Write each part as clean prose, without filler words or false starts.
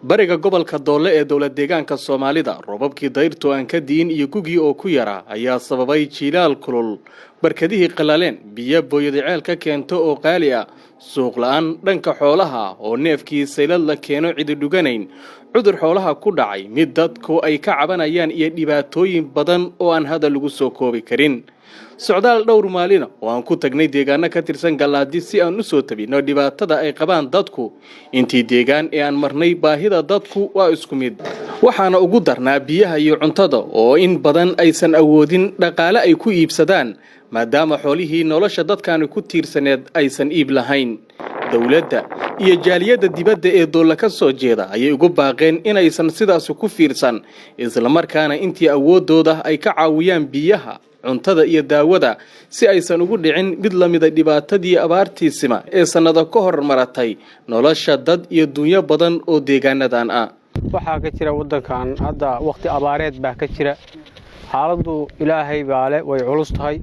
Bariga gobolka Doole ee dowlad deegaanka Soomaalida, roobabkii dayrtu aan ka diin iyo gugii oo ku yaraa ayaa sababay jiilaal kulul, barkadihii qalaaleen, biyo booyadi ceel ka keento oo qaali ah, suuq la-aan dhanka xoolaha oo neefkii saylad la keeno cidi dhuganayn, cudur xoolaha ku dhacay, mid dadku ay ka cabanayaan iyo dhibaatooyin badan oo aan hadal lagu soo koobi karin. Socdaal dhowr maalina oo aan ku tagnay deegaano ka tirsan Gallaadi si aan u soo tabinno dhibaatada ay qabaan dadku, intii deegaan ee aan marnay baahida dadku waa isku mid. Waxaana ugu darnaa biyaha iyo cuntada oo in badan aysan awoodin dhaqaale ay ku iibsadaan, maadaama xoolihii nolosha dadkaani ku tiirsaneed aysan iib lahayn. Dowladda iyo jaaliyadda dibadda ee Doolla ka soo jeeda ayay ugu baaqeen inaysan sidaasi ku fiirsan, islamarkaana intii awooddooda ay ka caawiyaan biyaha, cuntada iyo daawada, si aysan ugu dhicin mid la mida dhibaatadii abaartiisima ee sannado ka hor maratay nolosha dad iyo dunyo badan oo deegaanadan ah. Waxaa ka jira waddankan hadda wakhti abaareed baa ka jira. Xaaladdu, Ilaahay baa le, way culus tahay.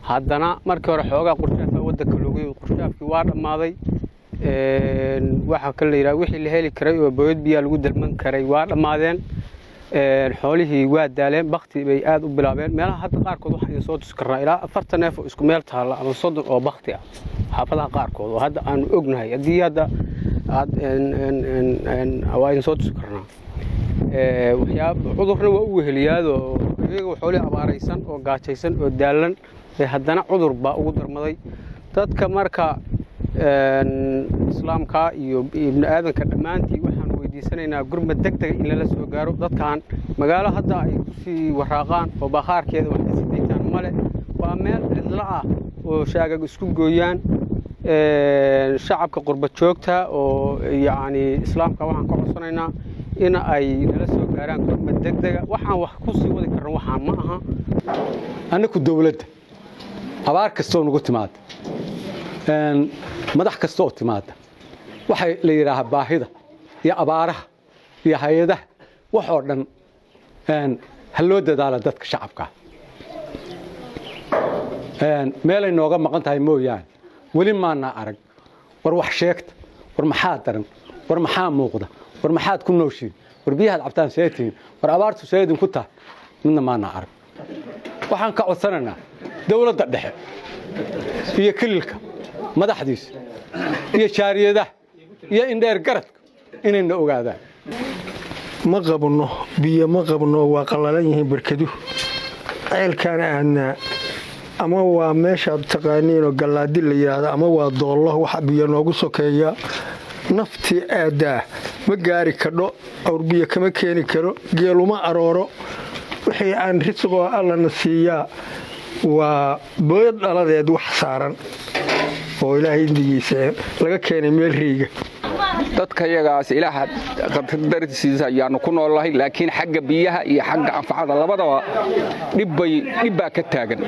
Haddana markii hore xoogaa qurshaafaa waddanka loogu yimid, qurshaafkii waa dhammaaday. Waxaa kale la yidhaha wixii la heli karay oo booyad biyaa lagu dalman karay waa dhammaadeen. Xoolihii waa daaleen, bakti bay aad u bilaabeen. Meelaha hadda qaarkood waxaan idin soo tusi karnaa ilaa 40 neef oo isku meel taalla ama 30 oo bakti ah xaafadaha qaarkood oo hadda aanu ognahay. Haddii hadda aad waa idin soo tusi karnaa. Waxyaab cudurna waa u weheliyaadoo iyagoo xoolihii abaaraysan oo gaajaysan oo daalan haddana cudur baa ugu darmaday dadka. Marka islaamka iyo ibni aadanka dhammaantii waxaan weydiisanaynaa gurmad deg dega in lala soo gaaro dadkan. Magaalo hadda ay kusii waraaqaan oo bakhaarkeeda wax ka sidaytaan male, waa meel cidlo ah oo shaagag isku gooyaan. Shacabka qurba joogta oo yacni islaamka waxaan ka codsanaynaa in ay nala soo gaaraan gurmad deg dega. Waxaan wax ku sii wadi karno waxaan ma aha. Annaku dowladda abaar kastoo nagu timaada, madax kasta oo timaada, waxay la yidhaahaa baahida iyo abaaraha iyo hay-adaha waxoo dhan ha loo dadaala dadka shacabkaa. Meelay nooga maqan tahay mooyaane weli maanaa arag war wax sheegta, war maxaa daran, war maxaa muuqda, war maxaad ku nooshiin, war biyahaad cabtaan see tihiin, war abaartu see idinku tahay, midna maanaa arag. Waxaan ka codsanaynaa dowladda dhexe iyo kililka madaxdiisa iyo jaariyadaha iyo indheer garadka inayna ogaadaan. Ma qabno biyo, ma qabno, waa qallalan yihiin barkaduhu. Ceelkaan aadnaa ama waa meeshaad taqaaniinoo Gallaadi la yidhaahdo ama waa Doollo. Waxa biyo noogu sokeeya naftii aaddaa ma gaari kadho, awrbiyo kama keeni karo, geeluma arooro. Wixii aan risiqoo Allana siiyaa waa booyad dhaladeed wax saaran oo Ilaahay indigiisa laga keenay meel riiga. Dadka yagaas Ilaah qadartiisa ayaanu ku noolnahay, laakiin xagga biyaha iyo xagga anfacada labadaba dhibbaa ka taagan.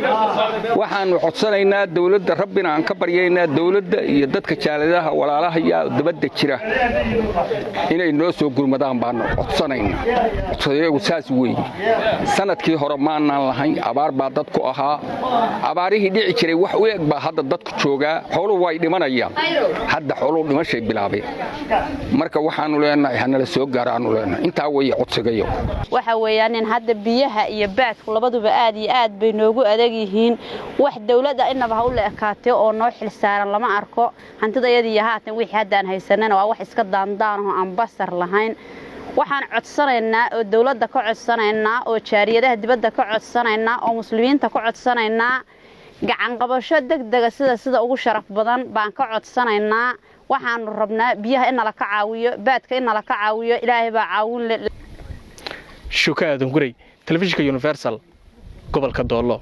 Waxaannu codsanaynaa dowladda, Rabbina aan ka baryaynaa, dowladda iyo dadka jaaladaha walaalahaya dabadda jira inay noo soo gurmadaan baannu codsanaynaa. Codsayagu saas weeye. Sanadkii hore maanaan lahayn, abaar baa dadku ahaa. Abaarihii dhici jiray wax u eg baa hadda dadku joogaa. Xooluhu way dhimanayaan hadda, xooluhu dhimashay bilaabeen. Marka waxaanu leenahay hanala soo gaaraanu leenahay. Intaa weeye codsigayo. Waxa weeyaan in hadda biyaha iyo baadku labaduba aad iyo aad bay noogu adag yihiin. Wax dawladda inaba ha u la ekaatee oo noo xil saaran lama arko. Hantida iyadii haatan wixii haddaan haysanana waa wax iska daandaanoo aan basar lahayn. Waxaan codsanaynaa oo dawladda ka codsanaynaa oo jaariyadaha dibadda ka codsanaynaa oo muslimiinta ka codsanaynaa gacanqabasho degdega sida ugu sharaf badan baan ka codsanaynaa. Waxaanu rabnaa biyaha in nala ka caawiyo, baadka in nala ka caawiyo. Ilaahay baa caawin le. Shuka Aadan Gurey, Telefishinka Universal, gobolka Doollo.